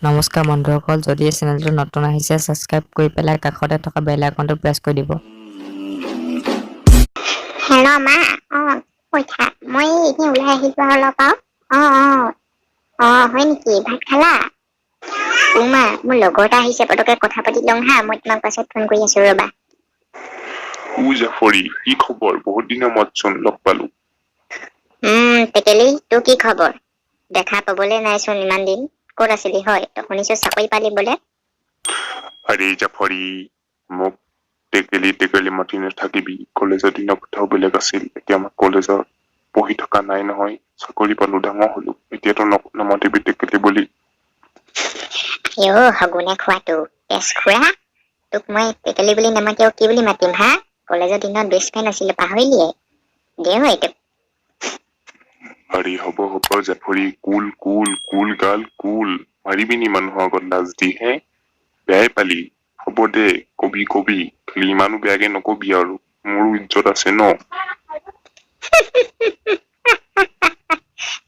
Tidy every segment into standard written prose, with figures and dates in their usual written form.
নমস্কাৰ বন্ধুসকল, যদি এই চেনেলটো নতুন আহিছে, ছাবস্ক্ৰাইব কৰি পেলাই কাষতে থকা বেল আইকনটো প্ৰেছ কৰি দিব। হেল্ল' মা। অঁ, কৈ থাক। মই এনেই ওলাই আহিছোঁ আৰু অলপ আৰু। অঁ, হয় নেকি? ভাত খালা? অ' মা, মোৰ লগৰ এটা আহিছে, পটককে কথা পাতি লওঁ হা। মই তোমাক পাছত ফোন কৰি আছো, ৰ'বা। ও জাফৰি, কি খবৰ? বহুত দিনৰ মূৰতচোন লগ পালো। টেকেলি, তোৰ কি খবৰ? দেখা পাবলৈ নাইচোন ইমান দিন। ক'ত আছিলি হয়? তই শুনিছো চাকৰি পালি বোলে। আৰে জাফৰি, মোক টেকেলি টেকেলি মাতি নাথাকিবি। কলেজৰ দিনৰ কথাও বেলেগ আছিল। এতিয়া মই কলেজত পঢ়ি থকা নাই নহয়, চাকৰি পালো, ডাঙৰ হলো। এতিয়াতো নমাতিবি টেকেলি বুলি। অ' শগুনে খোৱাটো, তেজ খুৰা, তোক মই টেকেলি বুলি নামাতি আৰু কি বুলি মাতিম হা? কলেজৰ দিনত বেষ্ট ফ্ৰেণ্ড আছিলো, পাহৰিলিয়ে? দে অ' এইটো। আৰে হ'ব হ'ব জাফৰি, কুল কুল কুল গাল কুল। মাৰিবি নি মানুহৰ আগত লাজ দি হে? বেয়াই পালি? হ'ব দে, কবি কবি, খালি ইমানো বেয়াকে নকবি আৰু, মোৰো ইজ্জত আছে ন।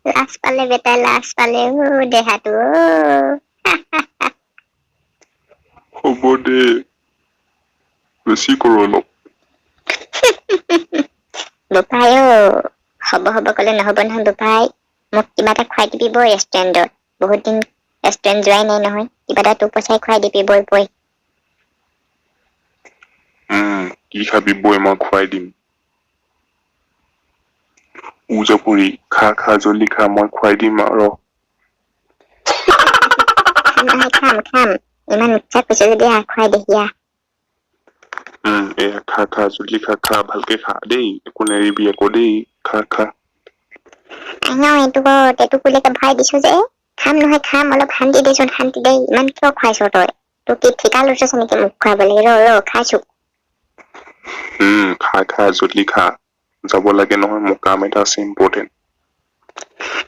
লাজ পালে বেটাই, লাজ পালে। অ' দেহাটো অ'। হ'ব দে, বেছি কৰ অলপ। বোপাই অ', হ'ব হ'ব ক'লে নহ'ব নহয় বোপাই। মোক কিবা এটা খুৱাই দিবি বৈ ৰেষ্টুৰেণ্টত। বহুত দিন ৰেষ্টুৰেণ্ট যোৱাই নাই নহয়। কিবা এটা তোৰ পইচাই খুৱাই দিবি বৈ বৈ। কি খাবি বৈ, মই খুৱাই দিম। উ জাফৰি, খা খা, জল্দি খা, মই খুৱাই দিম আৰু। খাম নহয়, খাম খাম। ইমান ইচ্ছা কৰিছ যদি আহ, খুৱাই দেহি আহ। এয়া খা খা, জল্দি খা খা, ভালকে খা দেই, একো নেৰিবি আকৌ দেই, খা খা। আইন, এইটো টেটুকুলৈকে ভৰাই দিছো যে। খাম নহয় খাম, অলপ শান্তি দেচোন, শান্তি দেই। ইমান কিয় খুৱাইছ তই? তোৰ কি ঠিকা লৈছ নেকি মোক খুৱাবলৈ? ৰ ৰ, খাইছো। খা খা, জল্দি খা, যাব লাগে নহয়, মোৰ কাম এটা আছে ইম্পৰ্টেণ্ট।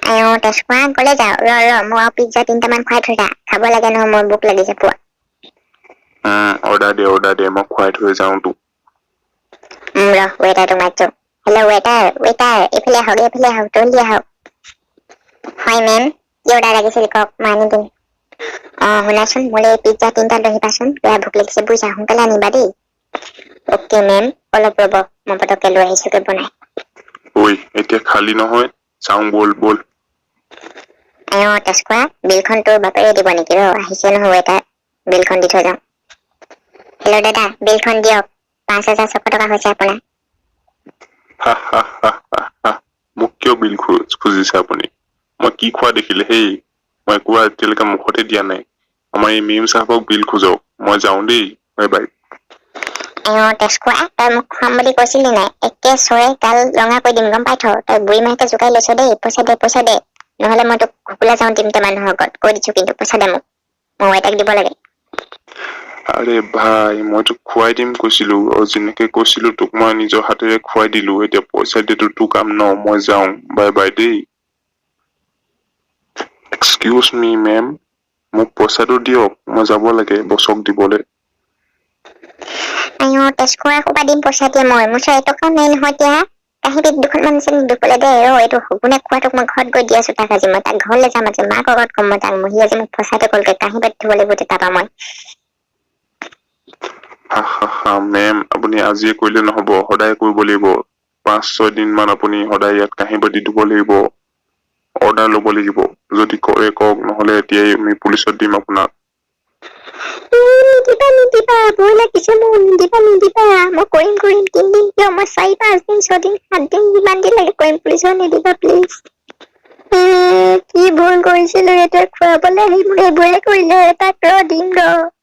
আইঅ তেজখোৱা, কলে যাওঁ? ৰ ৰ, মই আৰু পিজ্জা তিনিটামান খুৱাই থৈ যা। খাব লাগে নহয়, মোৰ ভোক লাগিছে পুৱা। অৰ্ডাৰ দে, অৰ্ডাৰ দে, মই খুৱাই থৈ যাওঁ তোক। ৰ, ৱেটাৰটোক মাতিছো। হেল্ল' ৱেটাৰ, ৱেটাৰ, এইফালে আহক, এইফালে আহক, জল্দি আহক। হয় মেম, কি অৰ্ডাৰ লাগিছিল কওক, মই আনি দিম। অঁ, শুনাচোন, মোলৈ পিজ্জা তিনিটা লৈ আহিবাচোন, বেয়া ভোক লাগিছে বুজিছা, সোনকালে আনিবা দেই। অ'কে মেম, অলপ ৰ'ব, মই পটককে লৈ আহিছোগৈ বনাই। ঐ, এতিয়া খালি নহয়? যাওঁ ব'ল ব'ল। আইঅ তেজখোৱা, বিলখন তোৰ বাপেৰে দিব নেকি? ৰ, আহিছে নহয় ৱেটাৰ, বিলখন দি থৈ যাওঁ। হেল্ল' দাদা, বিলখন দিয়ক। 5600 টকা হৈছে আপোনাৰ। হা হা হা হা হা, মোক কিয় বিল খুজিছে আপুনি? মই কি খোৱা দেখিলে হেই? মই একো এতিয়ালৈকে মুখতে দিয়া নাই। আমাৰ এই মেম চাহাবক বিল খোজক। মই যাওঁ দেই, বাই বাই। আইঅ তেজখোৱা, তই মোক খুৱাম বুলি কৈছিলি নাই? একে চৰে গাল ৰঙা কৰি দিম, গম পাই থ। তই বুঢ়ী মাহকে জোকাই লৈছ দেই। পইচা দে, পইচা দে, নহ'লে মই তোক ঘুকুলা যাওঁ দিম তই মানুহৰ আগত কৈ দিছো কিন্তু। পইচা দে মোক, মই ৱেটাৰক দিব লাগে। আৰে ভাই, মই তোক খুৱাই দিম কৈছিলো আৰু যেনেকে কৈছিলো তোক মই নিজৰ হাতেৰে খুৱাই দিলো। এতিয়া পইচা দিয়াটো তোৰ কাম ন। মই যাওঁ, বাই বাই দেই। এক্সকিউজ মি মেম, মোক পইচাটো দিয়ক, মই যাব লাগে বছক দিবলৈ। আইঅ তেজখোৱা, ক'ৰপা দিম পইচা এতিয়া মই? মোৰ ওচৰত এটকাও নাই নহয় এতিয়া। কাঁহী বাতি দুখনমান আছে নেকি ধুবলৈ দে। ৰ, এইটো শগুনে খোৱাটোক মই ঘৰত গৈ দি আছো তাক আজি। মই তাক ঘৰলৈ যাম আজি, মাকৰ ঘৰত ক'ম মই তাক। সি আজি মোক ফচাই থৈ গ'লগৈ। কাঁহী বাতি ধুব লাগিব তাৰপা মই। হা হা হা, মেম, আপুনি আজিয়ে কৰিলে নহ'ব, সদায় কৰিব লাগিব। 5-6 দিন মান আপুনি সদায় ইয়াত কাঁহী বাতি ধুব লাগিব, অৰ্ডাৰ ল'ব লাগিব। যদি কৰে কওক, নহ'লে এতিয়াই আমি পুলিচত দিম আপোনাক। নিদিবা নিদিবা, ভয় লাগিছে মোৰ। নিদিবা নিদিবা, মই কৰিম কৰিম। 3 দিন কিয়, মই 4, 5 দিন, 6 দিন, 7 দিন, যিমান দিন লাগে কৰিম। পুলিচত নিদিবা প্লিজ। কি ভুল কৰিছিলো এইটোৱে, খুৱাবলৈ আহি মোক এইবোৰে কৰিলে। তাক ৰ দিম ৰ।